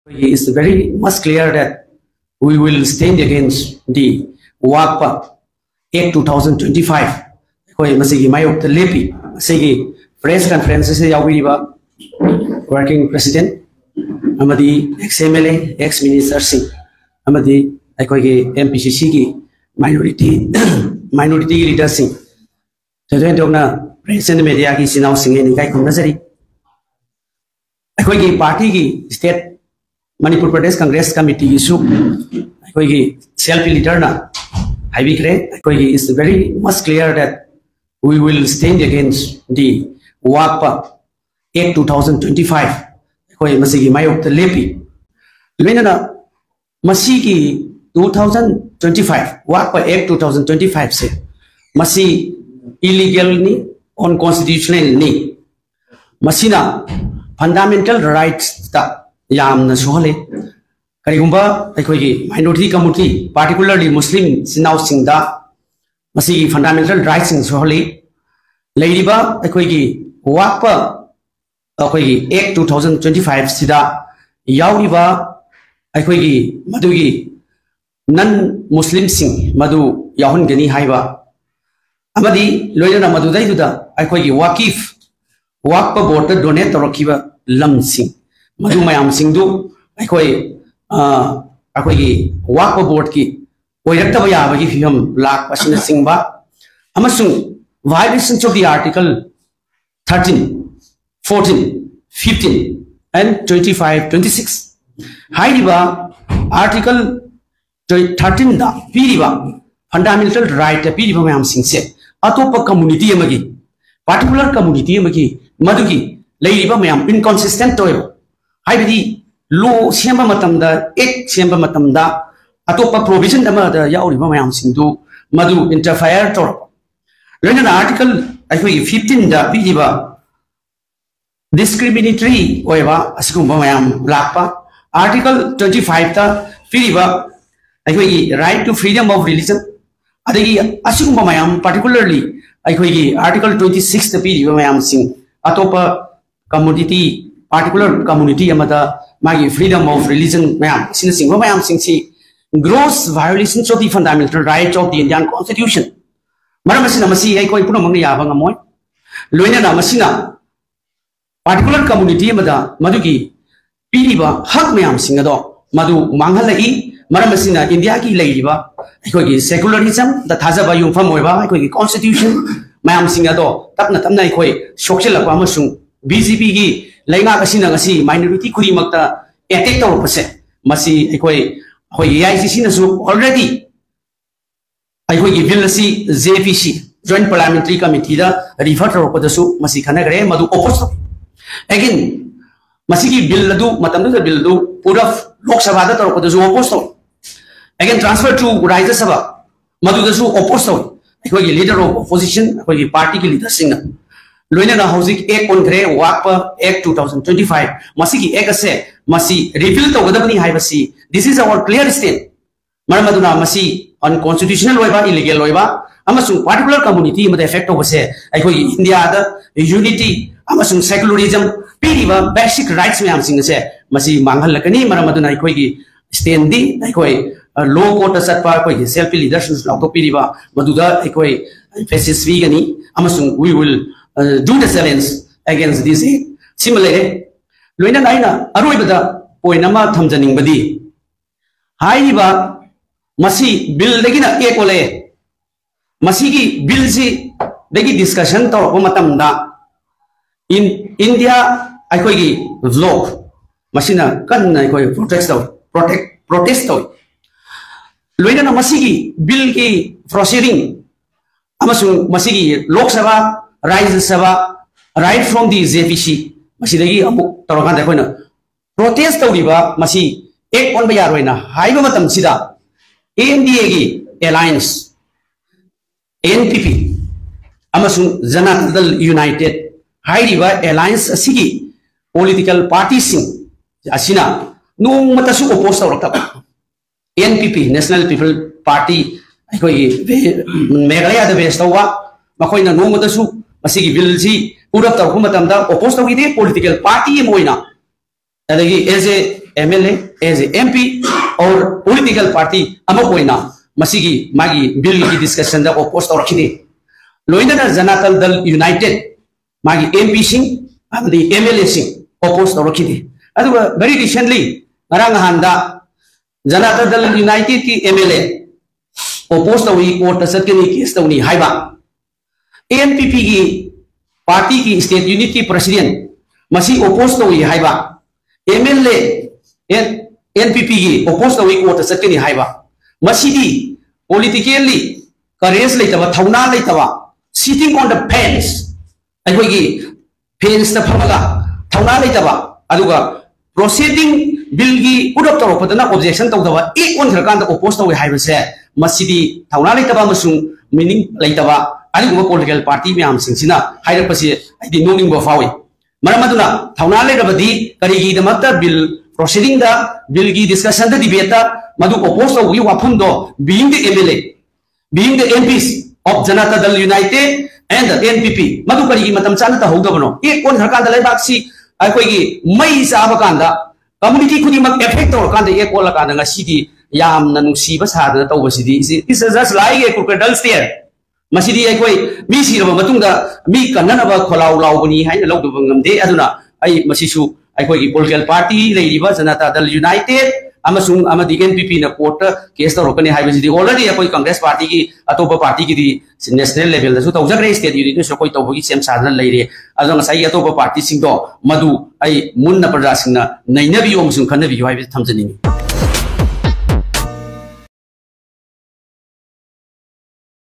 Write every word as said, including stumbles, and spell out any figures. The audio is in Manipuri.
It's very much clear that we will stand against the WACPA Act two thousand twenty-five. ꯑꯩꯈꯣꯏ ꯃꯁꯤꯒꯤ ꯃꯥꯌꯣꯛꯇ ꯂꯦꯞꯄꯤ꯫ ꯃꯁꯤꯒꯤ press conference ꯑꯁꯤꯗ ꯌꯥꯎꯕꯤꯔꯤꯕ working president ꯑꯃꯗꯤ ex MLA, ex ministerꯁꯤꯡ ꯑꯃꯗꯤ ꯑꯩꯈꯣꯏꯒꯤ MPCCꯒꯤ minority minority leaderꯁꯤꯡ, ꯊꯣꯏꯗꯣꯛ ꯍꯦꯟꯗꯣꯛꯅ press and mediaꯒꯤ ꯏꯆꯤꯟ ꯏꯅꯥꯎꯁꯤꯡ ꯑꯩꯅ ꯏꯀꯥꯏ ꯈꯨꯝꯅꯖꯔꯤ꯫ ꯑꯩꯈꯣꯏꯒꯤ partyꯒꯤ state Manipur Pradesh Congress Committeeꯒꯤꯁꯨ ꯑꯩꯈꯣꯏꯒꯤ CLP leaderꯅ ꯍꯥꯏꯕꯤꯈ꯭ꯔꯦ꯫ ꯑꯩꯈꯣꯏꯒꯤ it's very much clear that we will stand against the WACPA Act two thousand twenty-five꯫ ꯑꯩꯈꯣꯏ ꯃꯁꯤꯒꯤ ꯃꯥꯌꯣꯛꯇ ꯂꯦꯞꯄꯤ꯫ ꯂꯣꯏꯅꯅ ꯃꯁꯤꯒꯤ two thousand twenty-five WACPA Act two thousand twenty-fiveꯁꯦ ꯃꯁꯤ illegalꯅꯤ, unconstitutionalꯅꯤ꯫ ꯃꯁꯤꯅ fundamental rightsꯇ ꯌꯥꯝꯅ ꯁꯣꯛꯍꯜꯂꯤ꯫ ꯀꯔꯤꯒꯨꯝꯕ ꯑꯩꯈꯣꯏꯒꯤ minority community, particularly Muslim ꯏꯆꯤꯟ ꯏꯅꯥꯎꯁꯤꯡꯗ ꯃꯁꯤꯒꯤ fundamental rightsꯁꯤꯡ ꯁꯣꯛꯍꯜꯂꯤ꯫ ꯂꯩꯔꯤꯕ ꯑꯩꯈꯣꯏꯒꯤ WACPA ꯑꯩꯈꯣꯏꯒꯤ Act two thousand twenty-fiveꯁꯤꯗ ꯌꯥꯎꯔꯤꯕ ꯑꯩꯈꯣꯏꯒꯤ ꯃꯗꯨꯒꯤ non Muslimꯁꯤꯡ ꯃꯗꯨ ꯌꯥꯎꯍꯟꯒꯅꯤ ꯍꯥꯏꯕ ꯑꯃꯗꯤ ꯂꯣꯏꯅꯅ ꯃꯗꯨꯗꯩꯗꯨꯗ ꯑꯩꯈꯣꯏꯒꯤ WACF, WACPA boardꯇ donate ꯇꯧꯔꯛꯈꯤꯕ ꯂꯝꯁꯤꯡ, ꯃꯗꯨ ꯃꯌꯥꯝꯁꯤꯡꯗꯨ ꯑꯩꯈꯣꯏ ꯑ, ꯑꯩꯈꯣꯏꯒꯤ WACPA boardꯀꯤ ꯑꯣꯏꯔꯛꯇꯕ ꯌꯥꯕꯒꯤ ꯐꯤꯕꯝ ꯂꯥꯛꯄ ꯑꯁꯤꯅꯆꯤꯡꯕ ꯑꯃꯁꯨꯡ violations of the Article thirteen, fourteen, fifteen and twenty-five, twenty-six ꯍꯥꯏꯔꯤꯕ Article thirteenꯗ ꯄꯤꯔꯤꯕ fundamental rightꯇ ꯄꯤꯔꯤꯕ ꯃꯌꯥꯝꯁꯤꯡꯁꯦ ꯑꯇꯣꯞꯄ community ꯑꯃꯒꯤ, particular community ꯑꯃꯒꯤ ꯃꯗꯨꯒꯤ ꯂꯩꯔꯤꯕ ꯃꯌꯥꯝ inconsistent ꯑꯣꯏꯕ, ꯍꯥꯏꯕꯗꯤ law ꯁꯦꯝꯕ ꯃꯇꯝꯗ, Act ꯁꯦꯝꯕ ꯃꯇꯝꯗ ꯑꯇꯣꯞꯄ provision ꯑꯃꯗ ꯌꯥꯎꯔꯤꯕ ꯃꯌꯥꯝꯁꯤꯡꯗꯨ ꯃꯗꯨ interfere ꯇꯧꯔꯛꯄ꯫ ꯂꯣꯏꯅꯅ Article ꯑꯩꯈꯣꯏꯒꯤ fifteenꯗ ꯄꯤꯔꯤꯕ discriminatory ꯑꯣꯏꯕ ꯑꯁꯤꯒꯨꯝꯕ ꯃꯌꯥꯝ ꯂꯥꯛꯄ, Article twenty-fiveꯇ ꯄꯤꯔꯤꯕ ꯑꯩꯈꯣꯏꯒꯤ right to freedom of religion, ꯑꯗꯒꯤ ꯑꯁꯤꯒꯨꯝꯕ ꯃꯌꯥꯝ, particularly ꯑꯩꯈꯣꯏꯒꯤ Article twenty-sixꯇ ꯄꯤꯔꯤꯕ ꯃꯌꯥꯝꯁꯤꯡ, ꯑꯇꯣꯞꯄ community particular community ꯑꯃꯗ ꯃꯥꯒꯤ freedom of religion ꯃꯌꯥꯝ ꯑꯁꯤꯅꯆꯤꯡꯕ ꯃꯌꯥꯝꯁꯤꯡꯁꯤ gross violations of the fundamental rights of the Indian Constitution꯫ ꯃꯔꯝ ꯑꯁꯤꯅ ꯃꯁꯤ ꯑꯩꯈꯣꯏ ꯄꯨꯝꯅꯃꯛꯅ ꯌꯥꯕ ꯉꯝꯃꯣꯏ꯫ ꯂꯣꯏꯅꯅ ꯃꯁꯤꯅ particular community ꯑꯃꯗ ꯃꯗꯨꯒꯤ ꯄꯤꯔꯤꯕ ꯍꯛ ꯃꯌꯥꯝꯁꯤꯡ ꯑꯗꯣ ꯃꯗꯨ ꯃꯥꯡꯍꯜꯂꯛꯏ꯫ ꯃꯔꯝ ꯑꯁꯤꯅ ꯏꯟꯗꯤꯌꯥꯒꯤ ꯂꯩꯔꯤꯕ ꯑꯩꯈꯣꯏꯒꯤ secularism ꯗ ꯊꯥꯖꯕ ꯌꯨꯝꯐꯝ ꯑꯣꯏꯕ ꯑꯩꯈꯣꯏꯒꯤ constitution ꯃꯌꯥꯝꯁꯤꯡ ꯑꯗꯣ ꯇꯞꯅ ꯇꯞꯅ ꯑꯩꯈꯣꯏ ꯁꯣꯛꯆꯤꯜꯂꯛꯄ ꯑꯃꯁꯨꯡ B J P ꯒꯤ ꯂꯩꯉꯥꯛ ꯑꯁꯤꯅ ꯉꯁꯤ minority ꯈꯨꯗꯤꯡꯃꯛꯇ attack ꯇꯧꯔꯛꯄꯁꯦ, ꯃꯁꯤ ꯑꯩꯈꯣꯏ, ꯑꯩꯈꯣꯏ A I C C ꯅꯁꯨ already ꯑꯩꯈꯣꯏꯒꯤ bill ꯑꯁꯤ J P C, Joint Parliamentary Committee ꯗ refer ꯇꯧꯔꯛꯄꯗꯁꯨ ꯃꯁꯤ ꯈꯟꯅꯈ꯭ꯔꯦ, ꯃꯗꯨ oppose ꯇꯧꯏ꯫ Again, ꯃꯁꯤꯒꯤ bill ꯑꯗꯨ, ꯃꯇꯝꯗꯨꯗ bill ꯑꯗꯨ ꯄꯨꯔꯥ Lok Sabha ꯗ ꯇꯧꯔꯛꯄꯗꯁꯨ oppose ꯇꯧꯏ꯫ Again, transfer to Rajya Sabha, ꯃꯗꯨꯗꯁꯨ oppose ꯇꯧꯏ ꯑꯩꯈꯣꯏꯒꯤ leader of opposition, ꯑꯩꯈꯣꯏꯒꯤ party ꯒꯤ leader ꯁꯤꯡꯅ꯫ ꯂꯣꯏꯅꯅ ꯍꯧꯖꯤꯛ act ꯑꯣꯟꯈ꯭ꯔꯦ, WACPA Act two thousand twenty five, ꯃꯁꯤꯒꯤ act ꯑꯁꯦ ꯃꯁꯤ repeal ꯇꯧꯒꯗꯕꯅꯤ ꯍꯥꯏꯕꯁꯤ, this is our clear stand꯫ ꯃꯔꯝ ꯑꯗꯨꯅ ꯃꯁꯤ unconstitutional ꯑꯣꯏꯕ, illegal ꯑꯣꯏꯕ ꯑꯃꯁꯨꯡ particular community ꯑꯃꯗ affect ꯇꯧꯕꯁꯦ ꯑꯩꯈꯣꯏꯒꯤ ꯏꯟꯗꯤꯌꯥꯗ unity ꯑꯃꯁꯨꯡ secularism ꯄꯤꯔꯤꯕ basic rights ꯃꯌꯥꯝꯁꯤꯡ ꯑꯁꯦ ꯃꯁꯤ ꯃꯥꯡꯍꯜꯂꯛꯀꯅꯤ꯫ ꯃꯔꯝ ꯑꯗꯨꯅ ꯑꯩꯈꯣꯏꯒꯤ stand ꯗꯤ ꯑꯩꯈꯣꯏ, ꯑ, low court ꯇ ꯆꯠꯄ ꯑꯩꯈꯣꯏꯒꯤ C L P leader ꯁꯤꯡꯁꯨ ꯂꯥꯎꯊꯣꯛꯄꯤꯔꯤꯕ, ꯃꯗꯨꯗ ꯑꯩꯈꯣꯏ emphasis ꯄꯤꯒꯅꯤ ꯑꯃꯁꯨꯡ we will, uh, do the challenge against this act꯫ ꯁꯤꯃ ꯂꯩꯔꯦ꯫ ꯂꯣꯏꯅꯅ ꯑꯩꯅ ꯑꯔꯣꯏꯕꯗ point ꯑꯃ ꯊꯝꯖꯅꯤꯡꯕꯗꯤ, ꯍꯥꯏꯔꯤꯕ ꯃꯁꯤ bill ꯗꯒꯤꯅ act ꯑꯣꯜꯂꯛꯑꯦ꯫ ꯃꯁꯤꯒꯤ bill ꯁꯤꯗꯒꯤ discussion ꯇꯧꯔꯛꯄ ꯃꯇꯝꯗ ꯏꯟ-, ꯏꯟꯗꯤꯌꯥ ꯑꯩꯈꯣꯏꯒꯤ bloc ꯃꯁꯤꯅ ꯀꯟꯅ ꯑꯩꯈꯣꯏ protest ꯇꯧꯏ, protect, protest ꯇꯧꯏ꯫ ꯂꯣꯏꯅꯅ ꯃꯁꯤꯒꯤ bill ꯒꯤ proceeding ꯑꯃꯁꯨꯡ ꯃꯁꯤꯒꯤ Lok Sabha, Rajya Sabha, right from the J P C, ꯃꯁꯤꯗꯒꯤ ꯑꯃꯨꯛ ꯇꯧꯔꯀꯥꯟꯗ ꯑꯩꯈꯣꯏꯅ protest ꯇꯧꯔꯤꯕ ꯃꯁꯤ act ꯑꯣꯟꯕ ꯌꯥꯔꯣꯏꯅ ꯍꯥꯏꯕ ꯃꯇꯝꯁꯤꯗ, A N D A ꯒꯤ alliance, N P P ꯑꯃꯁꯨꯡ Janata Dal United ꯍꯥꯏꯔꯤꯕ alliance ꯑꯁꯤꯒꯤ political party ꯁꯤꯡ ꯑꯁꯤꯅ ꯅꯣꯡꯃꯇꯁꯨ oppose ꯇꯧꯔꯛꯇꯕ꯫ N P P, National People Party, ꯑꯩꯈꯣꯏꯒꯤ ꯃꯦꯘꯥꯂꯌꯥꯗ base ꯇꯧꯕ, ꯃꯈꯣꯏꯅ ꯅꯣꯡꯃꯇꯁꯨ ꯃꯁꯤꯒꯤ bill ꯁꯤ ꯎꯔꯞ ꯇꯧꯔꯛꯄ ꯃꯇꯝꯗ ꯑꯣꯄꯣꯁ ꯇꯧꯈꯤꯗꯦ꯫ ꯄꯣꯂꯤꯇꯤꯀꯦꯜ ꯄꯥꯔꯇꯤ ꯑꯃ ꯑꯣꯏꯅ, ꯑꯗꯒꯤ as a M L A, as a M P, or political party ꯑꯃ ꯑꯣꯏꯅ ꯃꯁꯤꯒꯤ ꯃꯥꯒꯤ ꯕꯤꯜꯒꯤ ꯗꯤꯁꯀꯁꯟꯗ ꯑꯣꯄꯣꯁ ꯇꯧꯔꯛꯈꯤꯗꯦ꯫ ꯂꯣꯏꯅꯅ ꯖꯅꯇꯥ ꯗꯜ ꯌꯨꯅꯥꯏꯇꯦꯗ ꯃꯥꯒꯤ M P ꯁꯤꯡ ꯑꯃꯗꯤ M L A ꯁꯤꯡ ꯑꯣꯄꯣꯁ ꯇꯧꯔꯛꯈꯤꯗꯦ꯫ ꯑꯗꯨꯒ very recently, ꯉꯔꯥꯡ ꯅꯍꯥꯟꯗ ꯖꯅꯇꯥ ꯗꯜ ꯌꯨꯅꯥꯏꯇꯦꯗꯀꯤ M L A ꯑꯣꯄꯣꯁ ꯇꯧꯏ, ꯀꯣꯔꯠꯇ ꯆꯠꯀꯅꯤ, ꯀꯦꯁ ꯇꯧꯅꯤ ꯍꯥꯏꯕ꯫ N P P ꯒꯤ ꯄꯥꯔꯇꯤꯒꯤ ꯁ꯭ꯇꯦꯠ ꯌꯨꯅꯤꯠꯀꯤ ꯄ꯭ꯔꯁꯤꯗꯦꯟ ꯃꯁꯤ ꯑꯣꯄꯣꯁ ꯇꯧꯏ ꯍꯥꯏꯕ꯫ M L A, N P P ꯒꯤ ꯑꯣꯄꯣꯁ ꯇꯧꯏ, ꯀꯣꯔꯠꯇ ꯆꯠꯀꯅꯤ ꯍꯥꯏꯕ꯫ ꯃꯁꯤꯗꯤ politically courage ꯂꯩꯇꯕ, ꯊꯧꯅꯥ ꯂꯩꯇꯕ, sitting on the fence, ꯑꯩꯈꯣꯏꯒꯤ ꯐꯦꯟꯁꯇ ꯐꯝꯃꯒ ꯊꯧꯅꯥ ꯂꯩꯇꯕ, ꯑꯗꯨꯒ ꯄ꯭ꯔꯣꯁꯤꯗꯤꯡ ꯕꯤꯜꯒꯤ ꯄꯨꯠ ꯑꯞ ꯇꯧꯔꯛꯄꯗꯅ ꯑꯣꯕꯖꯦꯛꯁꯟ ꯇꯧꯗꯕ, ꯑꯦꯛ ꯑꯣꯟꯈ꯭ꯔꯀꯥꯟꯗ ꯑꯣꯄꯣꯁ ꯇꯧꯏ ꯍꯥꯏꯕꯁꯦ, ꯃꯁꯤꯗꯤ ꯊꯧꯅꯥ ꯂꯩꯇꯕ ꯑꯃꯁꯨꯡ ꯃꯤꯅꯤꯡ ꯂꯩꯇꯕ ꯑꯗꯨꯒꯨꯝꯕ ꯄꯣꯂꯤꯇꯤꯀꯦꯜ ꯄꯥꯔꯇꯤ ꯃꯌꯥꯝꯁꯤꯡꯁꯤꯅ ꯍꯥꯏꯔꯛꯄꯁꯤ ꯑꯩꯗꯤ ꯅꯣꯛꯅꯤꯡꯕ ꯐꯥꯎꯏ꯫ ꯃꯔꯝ ꯑꯗꯨꯅ ꯊꯧꯅꯥ ꯂꯩꯔꯕꯗꯤ ꯀꯔꯤꯒꯤꯗꯃꯛꯇ ꯕꯤꯜ ꯄ꯭ꯔꯣꯁꯤꯗꯤꯡꯗ, ꯕꯤꯜꯒꯤ ꯗꯤꯁꯀꯁꯟꯗ, ꯗꯤꯕꯦꯠꯇ ꯃꯗꯨ ꯑꯣꯄꯣꯁ ꯇꯧꯕꯒꯤ ꯋꯥꯐꯝꯗꯣ, being the M L A, being the M Ps of Janata Dal United and the N P P, ꯃꯗꯨ ꯀꯔꯤꯒꯤ ꯃꯇꯝ ꯆꯥꯅ ꯇꯧꯍꯧꯗꯕꯅꯣ? ꯑꯦꯛ ꯑꯣꯟꯈ꯭ꯔꯀꯥꯟꯗ ꯂꯩꯕꯥꯛꯁꯤ ꯑꯩꯈꯣꯏꯒꯤ ꯃꯩ ꯆꯥꯕ ꯀꯥꯟꯗ ꯀꯝꯃꯨꯅꯤꯇꯤ ꯈꯨꯗꯤꯡꯃꯛ ꯑꯦꯐꯦꯛ ꯇꯧꯔꯀꯥꯟꯗ ꯑꯦꯛ ꯑꯣꯜꯂꯀꯥꯟꯗ ꯉꯁꯤꯗꯤ ꯌꯥꯝꯅ ꯅꯨꯡꯁꯤꯕ ꯁꯥꯗꯅ ꯇꯧꯕꯁꯤꯗꯤ, it's just like a crocodile tear. ꯃꯁꯤꯗꯤ ꯑꯩꯈꯣꯏ ꯃꯤ ꯁꯤꯔꯕ ꯃꯇꯨꯡꯗ ꯃꯤ ꯀꯟꯅꯅꯕ ꯈꯣꯜꯂꯥꯎ ꯂꯥꯎꯕꯅꯤ ꯍꯥꯏꯅ ꯂꯧꯗꯕ ꯉꯝꯗꯦ꯫ ꯑꯗꯨꯅ ꯑꯩ ꯃꯁꯤꯁꯨ ꯑꯩꯈꯣꯏꯒꯤ ꯄꯣꯂꯤꯇꯤꯀꯦꯜ ꯄꯥꯔꯇꯤ ꯂꯩꯔꯤꯕ ꯖꯅꯇꯥ ꯗꯜ ꯌꯨꯅꯥꯏꯇꯦꯗ ꯑꯃꯁꯨꯡ ꯑꯃꯗꯤ N P P ꯅ ꯀꯣꯔꯠꯇ ꯀꯦꯁ ꯇꯧꯔꯛꯀꯅꯤ ꯍꯥꯏꯕꯁꯤꯗꯤ already ꯑꯩꯈꯣꯏ ꯀꯪꯒ꯭ꯔꯦꯁ ꯄꯥꯔꯇꯤꯒꯤ, ꯑꯇꯣꯞꯄ ꯄꯥꯔꯇꯤꯒꯤꯗꯤ ꯅꯦꯁꯅꯦꯜ ꯂꯦꯚꯦꯜꯗꯁꯨ ꯇꯧꯖꯈ꯭ꯔꯦ, ꯁ꯭ꯇꯦꯠ ꯌꯨꯅꯤꯠꯇꯁꯨ ꯑꯩꯈꯣꯏ ꯇꯧꯕꯒꯤ ꯁꯦꯝ ꯁꯥꯗꯅ ꯂꯩꯔꯦ꯫ ꯑꯗꯨꯅ ꯉꯁꯥꯏꯒꯤ ꯑꯇꯣꯞꯄ ꯄꯥꯔꯇꯤꯁꯤꯡꯗꯣ ꯃꯗꯨ ꯑꯩ ꯃꯨꯟꯅ ꯄ꯭ꯔꯖꯥꯁꯤꯡꯅ ꯅꯩꯅꯕꯤꯌꯨ ꯑꯃꯁꯨꯡ ꯈꯟꯅꯕꯤꯌꯨ ꯍꯥꯏꯕꯁꯤ ꯊꯝꯖꯅꯤꯡꯏ꯫